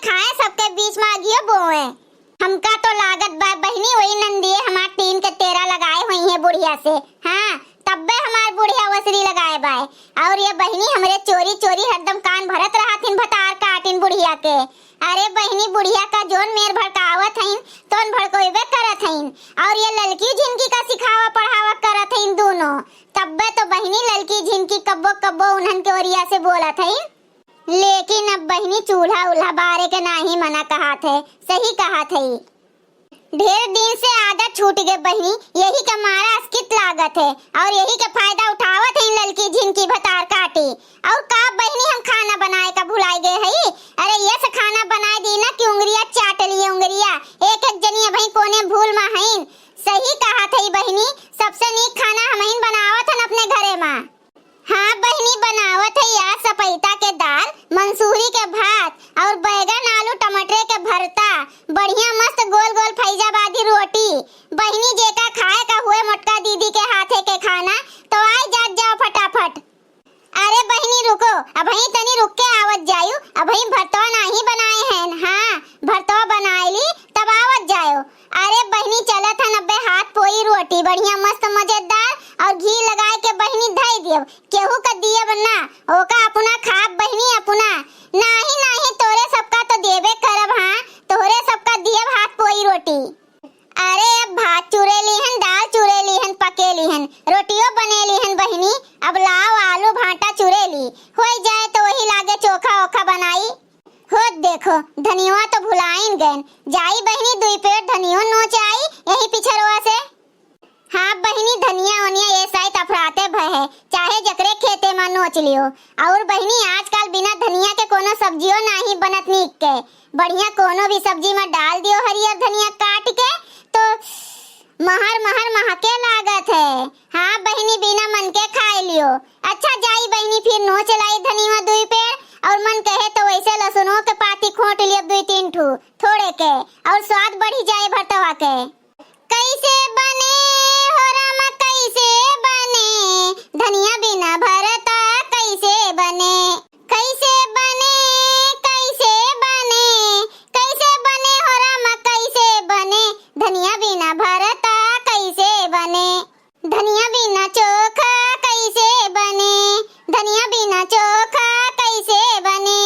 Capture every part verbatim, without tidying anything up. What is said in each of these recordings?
खाए सबके बीच मा अगियो बोए। हमका तो लागत बा बहिनी, वही नंदिये हमार टीन के तेरा लगाए होइहैं बुढ़िया से। हाँ, तब्बे हमार बुढ़िया ओसरी लगाए बाए। और ये बहिनी हमरे चोरी चोरी हरदम कान भरत रहत हिन भतार काटिन बुढ़िया के। अरे बहिनी, बुढ़िया का जोन मेर भड़कावत हइन, तोन भड़कोइबे करत हइन। और ये ललकी झिनकी का सिखावा पढ़ावा करत हइन दूनो। तब्बे तो बहिनी ललकी झिनकी कब्बो कब्बो उन्हन के ओरिया से बोलत हइन। लेकिन अब बहिनी चूल्हा उल्हा बारे के नाही मना कहत है, सही कहत है। ढेर दिन से आदत छूट गए बहिनी, यही के मारा अस्कित लागत है और यही के फायदा उठावत है ललकी झिनकी भतार काटी। और का बहिनी, हम खाना बनाए का भुलाए गए हई? अरे ये से खाना बनाए दी ना कि उंगरिया चाट लिए उंगरिया। एक एक जनी अबहीं कोने भूल मा हईन। सही कहत है बहिनी, सबसे नीक खाना हमहिन बनावत हन अपने घरे मा। हाँ बहिनी, बनावत है आज सपैता के दाल, मंसूरी के भात और बैगन आलू टमाटर के भरता, बढ़िया मस्त गोल गोल फैजाबादी रोटी। बहिनी, जेका खाए का हुए मोटका दीदी के हाथे के खाना, तो आई जात जाओ फटाफट। अरे बहिनी रुको, अबहीं तनी रुक के आवत जायु, अबहीं भरतवा नाही बनाए हैं। हाँ, भरतवा बनाए ली, तब आवत जायो। अरे बहिनी, चलत हन अब्बे हाथ पोई रोटी, बढ़िया मस्त मजेदार, और घी लगाए के बहिनी धई दियब। केहू का दियब ना, ओका अपना खाब बहिनी अपना। नाही, नाही, तोरे सबका तो देबे करब, हाँ, तोरे सबका दियब हाथ पोई रोटी। अरे अब भात चूरे लीहन, दाल चूरे लीहन, पके लीहन, रोटियो बने लीहन बहिनी। अब लाओ आलू भाटा चूरे ली, होई जाए तो वही लागे चोखा ओखा बनाई। होत देखो, धनियवा तो भुलाइन गएन। जाई बहिनी, दुई पेड़ धनियो नोच आई यही पिछरवा से। हाँ बहिनी, धनिया ओनिया ये साइत अफराते भय है, चाहे जकरे खेते मा नोच लियो। और बहिनी, आजकल बिना धनिया के कोनो सब्जियो नाही बनत नीक के। बढ़िया कोनो भी सब्जी मा डाल दियो हरियर धनिया काट के, तो महर महर महके लागत है। हाँ बहिनी, बिना मन के खाए लियो। अच्छा जाई बहिनी, फिर नोच लाई धनिया दुई पेड़, और मन कहे तो वैसे लहसुनो के पाती खोट लियो दुई तीन ठू थोड़े के, और स्वाद बढ़ी जाए भरतवा के। कैसे बने हो रामा, कैसे बने, धनिया बिना भरता कैसे बने? कैसे बने, कैसे बने, कैसे बने हो रामा, कैसे बने, धनिया बिना भरता कैसे बने? धनिया बिना चोखा कैसे बने, धनिया बिना चोखा कैसे बने?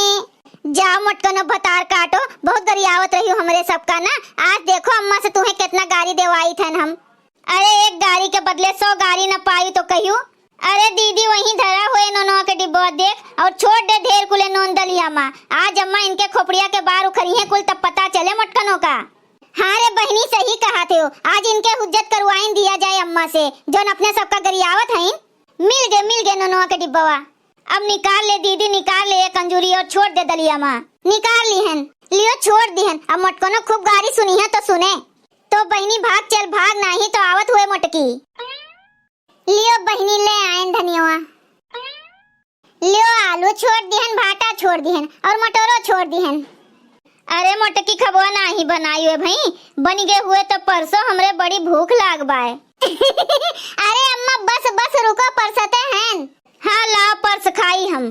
जा मोटकनो भतार काटो, बहुत गरियावत रहियो हमरे सबका ना। आज देखो अम्मा से तुहे केतना गारी देवाइत हन हम। अरे एक गारी के बदले सौ गारी न पाई तो कहियो। अरे दीदी वहीं धरा हुए नोनवा के डिब्बा देख और छोड़ दे ढेर कुले नोन दलिया मा। आज अम्मा इनके खोपड़िया के बार उखरिहे कुल तब पता चले मोटकनो का। हाँ रे बहिनी, सही कहत हो, आज इनके हुज्जत करवाइन दिया जाए अम्मा से, जौन अपने सबका गरियावत हईन। मिल गे, मिल गे नोनवा के डिब्बवा। अब निकाल ले दीदी, निकाल ले एक अंजूरी और छोड़ दे दलिया मा। निकाल लिहन, लियो छोड़ दिहन। अब मोटकनो खूब गारी सुनिहे तो सुने। तो बहिनी भाग चल भाग, नाही तो आवत हुए मोटकी। लियो बहिनी ले आयन धनियवा। लियो आलू छोड़ दिहन, भाटा छोड़ दिहन और मटरो छोड़ दिहन। अरे मोटकी खबवा नाही बनाई हुए भाई, बन गए हुए तो परसो, हमरे बड़ी भूख लाग बाय। अरे अम्मा बस बस रुको, परसते हैं। हाँ लाओ परस खाई हम।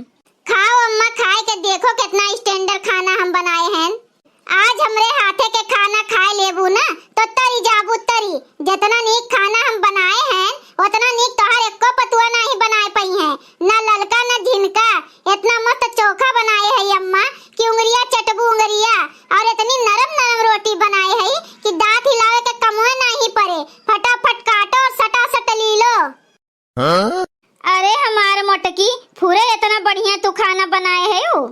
खाओ अम्मा, खाए के देखो कितना standard खाना हम बनाए हैं। आज हमरे हाथे के खाना खाए लेबू ना तो तरी जाबू तरी। जितना नीक खाना हम बनाए हैं उतना नीक तोहार एक्को पतुआ नाही बनाए पइहैं। ना ललका ना झिनका, इतना मस्त चोखा बनाए है अम्मा कि उंगरिया चटबू उंगरिया। और इतनी नरम नरम रोटी बनाए है कि दांत हिलावे के कमवे नाही पड़े। फटाफट काटो और सटा सट ली लो। हाँ? अरे हमार मोटकी, फुरे इतना बढ़िया तू खाना बनाए है यू।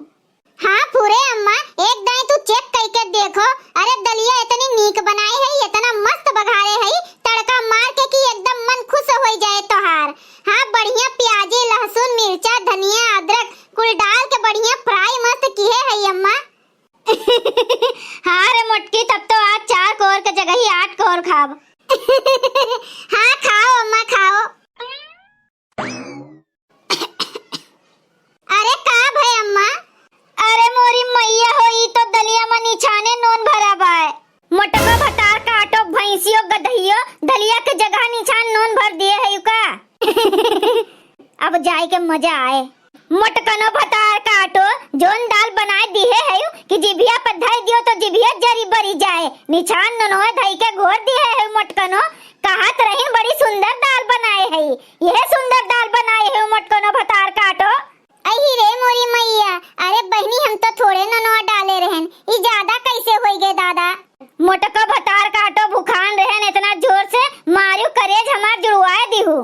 हाँ फुरे अम्मा, एक दाई तू check कइके देखो। अरे दलिया इतनी नीक बनाए है, इतना मस्त बघारे है, तड़का मार के कि एकदम मन खुश होइ जाए तोहार। हाँ बढ़िया प्याजी, लहसुन, मिर्चा, धनिया, अदरक कुल डाल के बढ़िया fry मस्त किहे है अम्मा। हाँ रे मोटकी, तब तो आज चार कोर के जगह ही आठ कोर खाब। हाँ खाओ अम्मा खाओ। अरे का भय अम्मा? अरे मोरी मैया हो, ई तो दलिया मा निछाने नोन भरा बाय। मोटको भतार काटो, भैंसियो गधइयो, दलिया के जगह निछान नोन भर दिए है का? अब जाए के मजा आए। मोटकनो भतार काटो, जोन दाल बनाए दिहे है कि जिभिया पर धइ दियो तो जिभिया जरी बरी जाए। निछान ननोए धइ के घोर दिहे है मोटकनो। कहत रहिन बड़ी सुंदर दाल बनाए है, यह सुंदर दाल बनाए है मोटकनो भतार काटो। अही रे मोरी मैया, अरे बहिनी हम तो थोड़े ननोआ डाले रहन, ई ज्यादा कैसे होई गे दादा? मोटको भतार काटो भुखान रहन इतना जोर से मारियो करेज हमार जुड़वाए दिहू।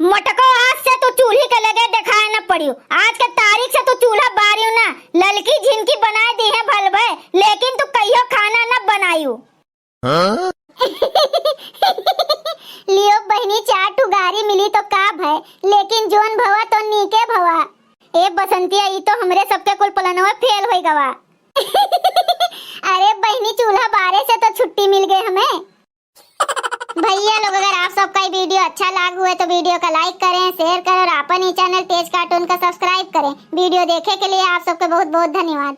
मोटको आज से तू चूल्ही के लगे देखाए न पड़ियो, आज के तारीख से तू चूल्हा बारियो ना, ललकी झिनकी बनाए दिहे भलबे, लेकिन तू कहियो खाना न बनायू। हाँ? लियो बहिनी, चार ठू गारी मिली तो का भय, लेकिन जोन भवा तो नीके भवा। ए बसंतिया, ई तो हमरे सबके कुल प्लानवा फेल होई गवा। अरे बहिनी, चूल्हा बारे से तो छुट्टी मिल गई हमें। भैया लोग, अगर आप सबका ये वीडियो अच्छा लाग हुए तो वीडियो का लाइक करें, शेयर करें और अपन ही चैनल तेज कार्टून का सब्सक्राइब करें। वीडियो देखे के लिए आप सबके बहुत बहुत धन्यवाद।